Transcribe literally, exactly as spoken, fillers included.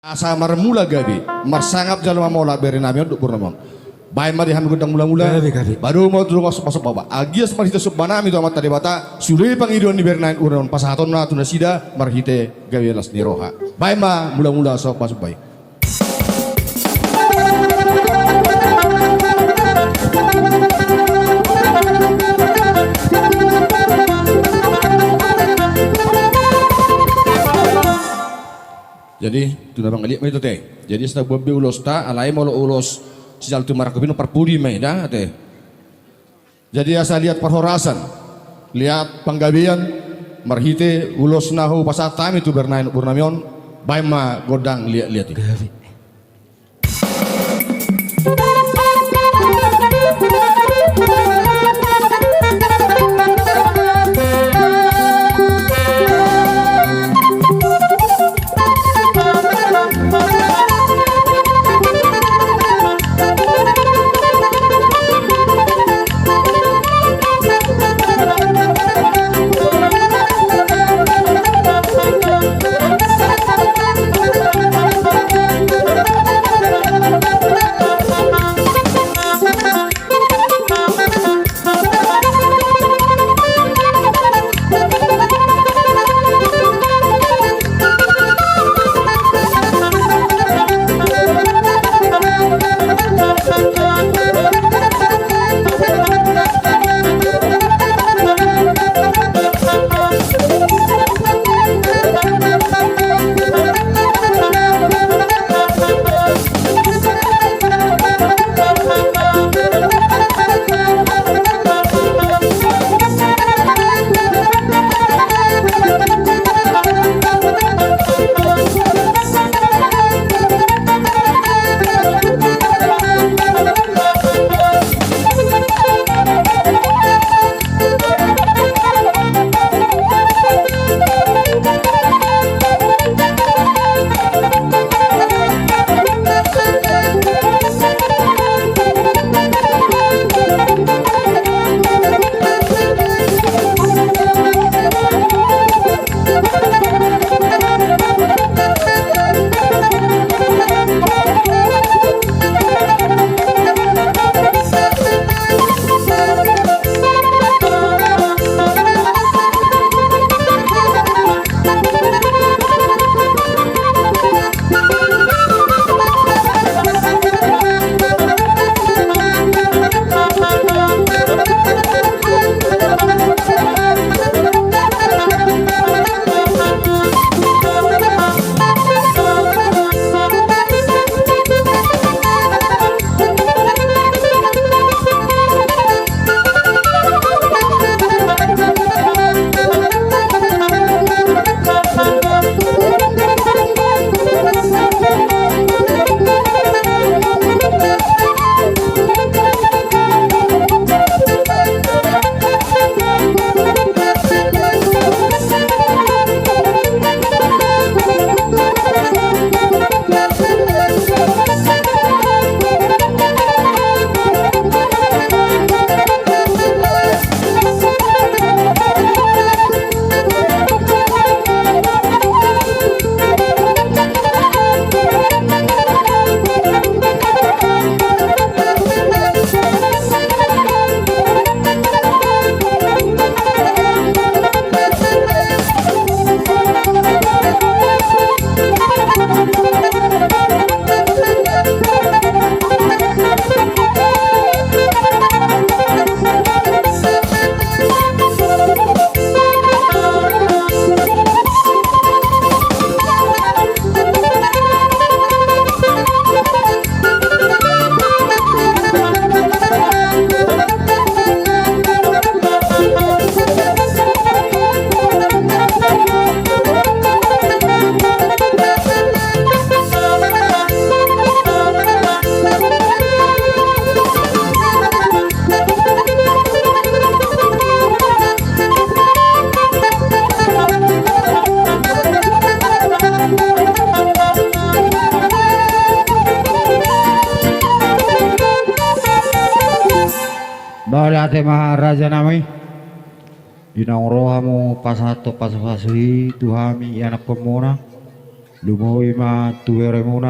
Asa marmula gabe, marsangap jala mamora bere nami on dohot boru nami on. Baen ma di hami gondang mula-mula. Gabe, gabe. Baru ma tu dongan sombasomba. Anggiat marhite somba nami tu Amanta Debata, sude pangidoan ni bere nami on pasahatonna tu nasida marhite gabe las ni roha. Baen ma mula-mula sombasomba i. Jadi, tu na mangaliat ma i, ate. Jadi, asa tabuat be ulosta, alai molo ulos sijalo tu marangkup i, na parpudi ma i da, ate. Jadi, asa liat parhorasan, liat panggabean, marhite ulos na hupasahat hami tu bere nami, boru nami on, baen ma gondang liat-liat i. Mauliate ma raja nami. Di naung ro hamu pasahathon pasupasu i tu hami ianakhonmuna. Lumobi ma tu beremuna